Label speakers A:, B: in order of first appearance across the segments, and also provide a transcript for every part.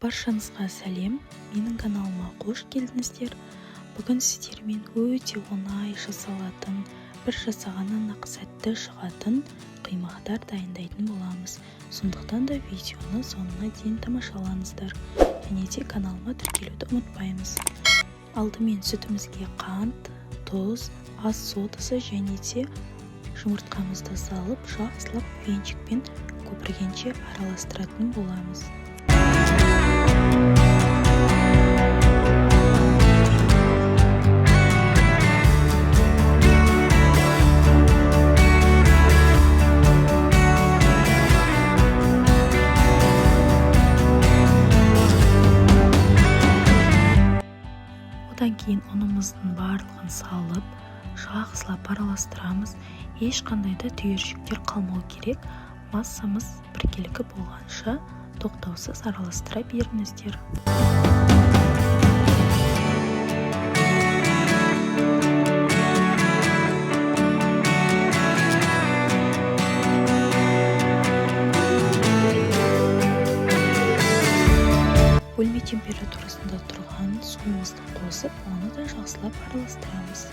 A: Баршаңызға сәлем, менің каналыма қош келдіңіздер. Бүгін сіздермен өте оңай жасалатын, бір жасағаннан-ақ сәтті шығатын құймақтар дайындайтын боламыз. Сондықтан да видеоны соңына дейін тамашалаңыздар және де каналыма тіркелуді ұмытпаймыз. Алдымен сүтімізге қант, тұз, ас содасы және де жұмыртқамызды салып, жақсылап венчикпен көпіргенше араластыратын боламыз. Одан кейін ұнымыздың барлығын салып, жақсылап араластырамыз. Ешқандай да түйіршіктер қалмау керек. Массамыз біркелкі болғанша тоқтаусыз араластыра беріңіздер. Бөлме температурасында тұрған суымызды қосып, оны да жақсылап араластырамыз.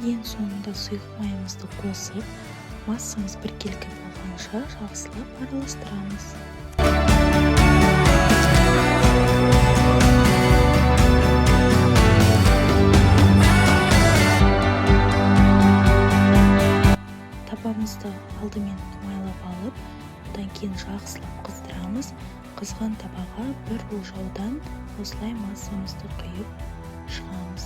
A: Ең соңында сұйық майымызды қосып, массамыз біркелкі болғанша жақсылап араластырамыз. Табамызды алдымен майлап алып, одан кейін жақсылап қыздырамыз. Қызған табаға бір ожаудан осылай массамызды құйып шығамыз.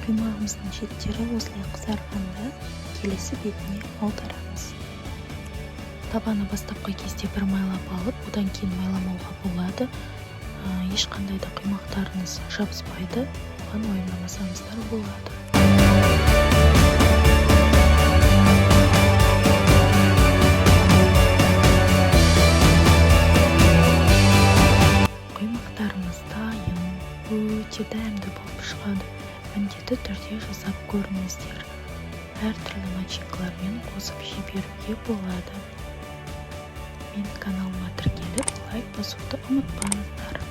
A: Құймағымыздың шеттері осылай қызарғанда келесі бетіне аударамыз. Табаны бастапқы кезде бір майлап алып, одан кейін майламауға болады. Ешқандай да құймақтарыңыз жабыспайды, оған уайымдамасаңыздар болады. Құймақтарымыз дайын, өте дәмді болып шығады. Міндетті түрде жасап көріңіздер. Әртүрлі начинкалармен қосып жей беруге болады. Менің каналыма тіркеліп, лайк басуды ұмытпаңыздар.